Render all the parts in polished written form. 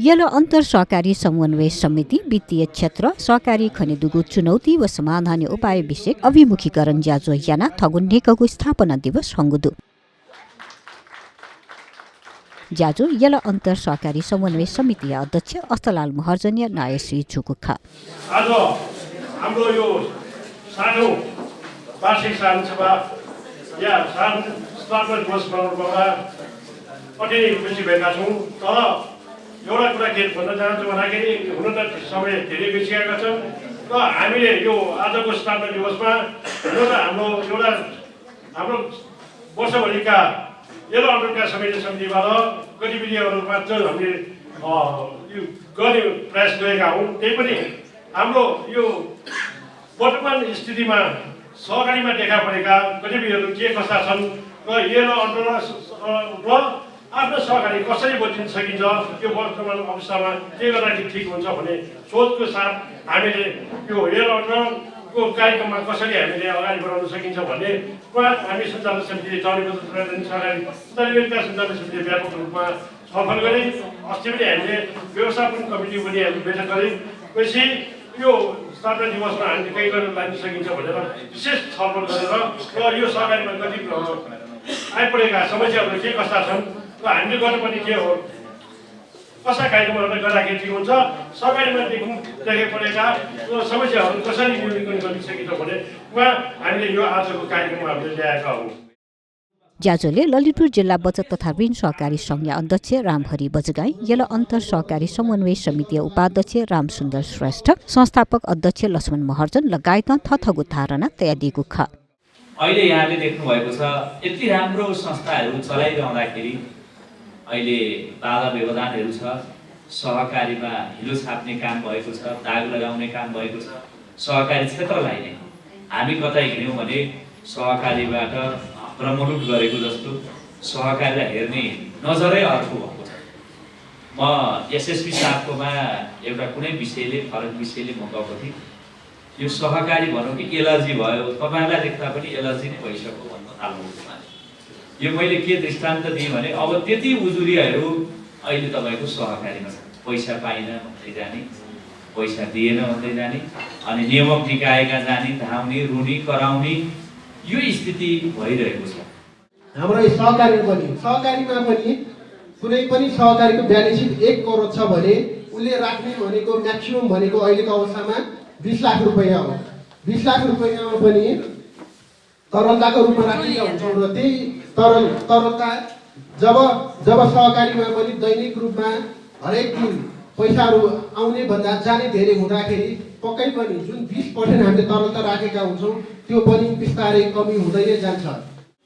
Yellow अन्तर सहकारी समन्वय समिति वित्तीय क्षेत्र सहकारी खनेदुगु चुनौती व समाधान उपाय विषय अभिमुखीकरण ज्याजो याना थगुन्नेकको स्थापना दिवस हंगुदु ज्याजो यलो अन्तर सहकारी समन्वय समिति अध्यक्ष अस्तलाल महर्जन नायश्री झुकुखा आज हाम्रो यो सानो वार्षिक सभा या स्थापना दिवस मनाउनुमा अति खुसी भएका छौँ। तर एउटा कुरा के भन्न चाहन्छु भन्दाखेरि हुन त समय धेरै बितिसकेका छन् र हामीले यो आजको स्थापना दिवसमा हुन त हाम्रो वर्षभरिका यलो अन्तरका समितिबाट गतिविधिहरूमा चाहिँ हामीले यो गर्ने प्रयास गरेका हौँ। त्यही पनि हाम्रो यो वर्तमान स्थितिमा सहकारीमा देखा परेका गतिविधिहरू के कस्ता छन् र यलो अन्तर र आफ्नो सहकारी कसरी बचिन सकिन्छ, यो वर्तमान अवस्थामा के गर्दाखेरि ठिक हुन्छ भन्ने सोचको साथ हामीले यो यलो अन्तरको कार्यक्रममा कसरी हामीले अगाडि बढाउन सकिन्छ भन्ने कुरा हामी सञ्चालन समितिले सहकारी विकास सञ्चालन समितिले व्यापक रूपमा छलफल गरे। अस्ति पनि हामीले व्यवस्थापन कमिटी पनि हामी बैठक गरेपछि यो स्थापना दिवसमा हामीले केही गर्न लाग्न सकिन्छ भनेर विशेष छलफल गरेर र यो सहकारीमा कति आइपरेका समस्याहरू के कस्ता छन् र हामीले गर्नुपर्ने के हो, कस्ता कार्यक्रमहरू गर्दाखेरि ठिक हुन्छ, सहकारीमा देखा परेका समस्याहरू कसरी न्यूनीकरण गर्न सकिन्छ भनेमा हामीले यो आजको कार्यक्रममा हामीले ल्याएका हौँ। ज्याजोले ललितपुर जिल्ला बचत तथा ऋण सहकारी संघ अध्यक्ष रामहरि बजगाई, यलो अन्तर सहकारी समन्वय समिति उपाध्यक्ष रामसुन्दर श्रेष्ठ, संस्थापक अध्यक्ष लक्ष्मण महर्जन लगायत थथगु धारणा तया दिएको छ। अहिले यहाँले देख्नु भएको छ यति राम्रो संस्थाहरू चलाइरहँदाखेरि अहिले बाधा व्यवधानहरू छ, सहकारीमा हिलो छाप्ने काम भएको छ, दाग लगाउने काम भएको छ। सहकारी क्षेत्रलाई नै हामी कतै हिँड्यौँ भने सहकारीबाट प्रमोट गरेको जस्तो सहकारीलाई हेर्ने नजरै अर्को भएको छ। म एसएसपी साहबकोमा एउटा कुनै विषयले फरक विषयले म गएको थिएँ। यो सहकारी भनौँ कि एलर्जी भयो, तपाईँलाई देख्दा पनि एलर्जी नै भइसक्यो भन्न थाल्नु। यो मैले के दृष्टान्त दिएँ भने अब त्यति उजुरीहरू अहिले तपाईँको सहकारीमा छ। पैसा पाइन भन्दै जाने, पैसा दिएन भन्दै जाने, अनि नियामक निकायका जाने, धाउने, रुनी, कराउने, यो स्थिति भइरहेको छ। हाम्रो सहकारीमा पनि कुनै पनि सहकारीको ब्यालेन्स सिट 1 करोड छ भने उसले राख्ने भनेको म्याक्सिमम भनेको अहिलेको अवस्थामा 20 लाख रुपैयाँ हो। 20 लाख रुपैयाँमा पनि तरलताको रूपमा राखेका हुन्छौँ र त्यही तरलता जब सहकारीमा पनि दैनिक रूपमा हरेक दिन पैसाहरू आउने भन्दा जाने धेरै हुँदाखेरि पक्कै पनि जुन 20% हामीले तरलता राखेका हुन्छौँ त्यो पनि बिस्तारै कमी हुँदै जान्छ।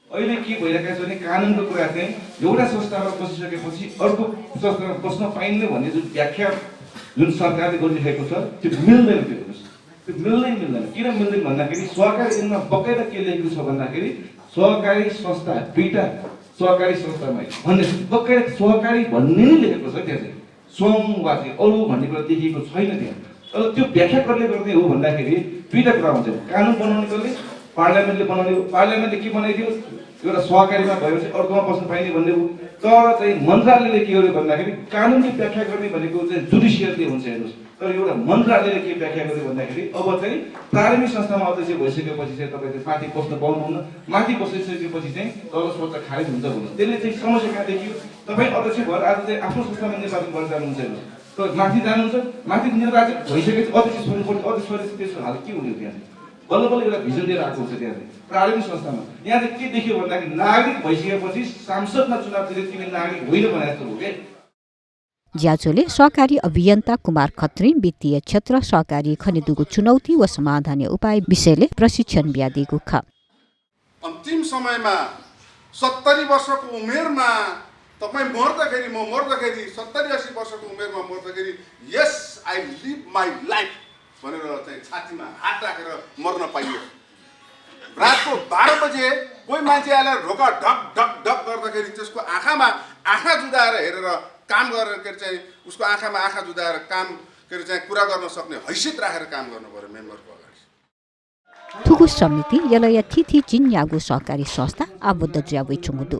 अहिले के भइरहेको छ भने कानुनको कुरा चाहिँ एउटा संस्थामा बसिसकेपछि अर्को संस्थामा बस्न पाइन्न भन्ने जुन व्याख्या जुन सरकारले गरिरहेको छ त्यो मिल्दैन। त्यो मिल्दैन। किन मिल्दैन भन्दाखेरि सहकारी ऐनमा बकाइदा के लेखेको छ भन्दाखेरि सहकारी संस्था दुईटा सहकारी संस्थामा भन्ने बकाइदा सहकारी भन्ने नै लेखेको छ। त्यहाँ चाहिँ स्वयं वा चाहिँ अरू भन्ने कुरा देखिएको छैन त्यहाँ। तर त्यो व्याख्या कसले गर्ने हो भन्दाखेरि दुईटा कुरा हुन्छ। कानुन बनाउने कसले? पार्लियामेन्टले बनाउने हो। पार्लियामेन्टले के बनाइदियो? एउटा सहकारीमा भएपछि अर्कोमा बस्न पाइने भन्ने हो। तर चाहिँ मन्त्रालयले के गर्यो भन्दाखेरि कानुनले व्याख्या गर्ने भनेको चाहिँ जुडिसियरले हुन्छ हेर्नुहोस्। तर एउटा मन्त्रालयले के व्याख्या गर्यो भन्दाखेरि अब चाहिँ प्रारम्भिक संस्थामा अध्यक्ष भइसकेपछि चाहिँ तपाईँ माथि बस्न पाउनुहुन्न, माथि बसिसकेपछि चाहिँ तल सोच खारेज हुन्छ भन्नु। त्यसले चाहिँ समस्या कहाँ देखियो? तपाईँ अध्यक्ष भएर आज चाहिँ आफ्नो संस्थामा निर्वाचन गर्न जानुहुन्छ हेर्नुहोस्। तर माथि जानुहुन्छ, माथि निर्वाचन भइसकेपछि अध्यक्ष छोड्नुपर्छ। अध्यक्ष छोडेपछि त्यसको हाल के हुने त्यहाँ चाहिँ बल्ल एउटा भिजन लिएर आएको हुन्छ। त्यहाँ चाहिँ प्रारम्भिक संस्थामा यहाँ चाहिँ के देखियो भन्दाखेरि नागरिक भइसकेपछि सांसदमा चुनाव दिने तिमी नागरिक होइन भने जस्तो हो क्या। ज्याजोले सहकारी अभियन्ता कुमार खत्री वित्तीय क्षेत्र सहकारी खनेदुगु चुनौती व समाधान उपाय विषयले प्रशिक्षण दिएको छ। अन्तिम समयमा 70 वर्षको उमेरमा तपाईँ मर्दाखेरि, म मर्दाखेरि 70-80 वर्षको उमेरमा मर्दाखेरि yes I live my life भनेर चाहिँ छातीमा हात राखेर मर्न पाइयो। रातको 12 बजे कोही मान्छे आएर ढोका ढक ढक ढक गर्दाखेरि त्यसको आँखामा आँखा जुदाएर हेरेर काम गरेर के चाहिँ उसको आँखामा आँखा जुदाएर काम के चाहिँ कुरा गर्न सक्ने हैसियत राखेर काम गर्नु पर्यो मेम्बरको अगाडि। थुगु समिति यलया थिथि जिन यागु सहकारी संस्था आबद्ध ज्यावै चुङुदु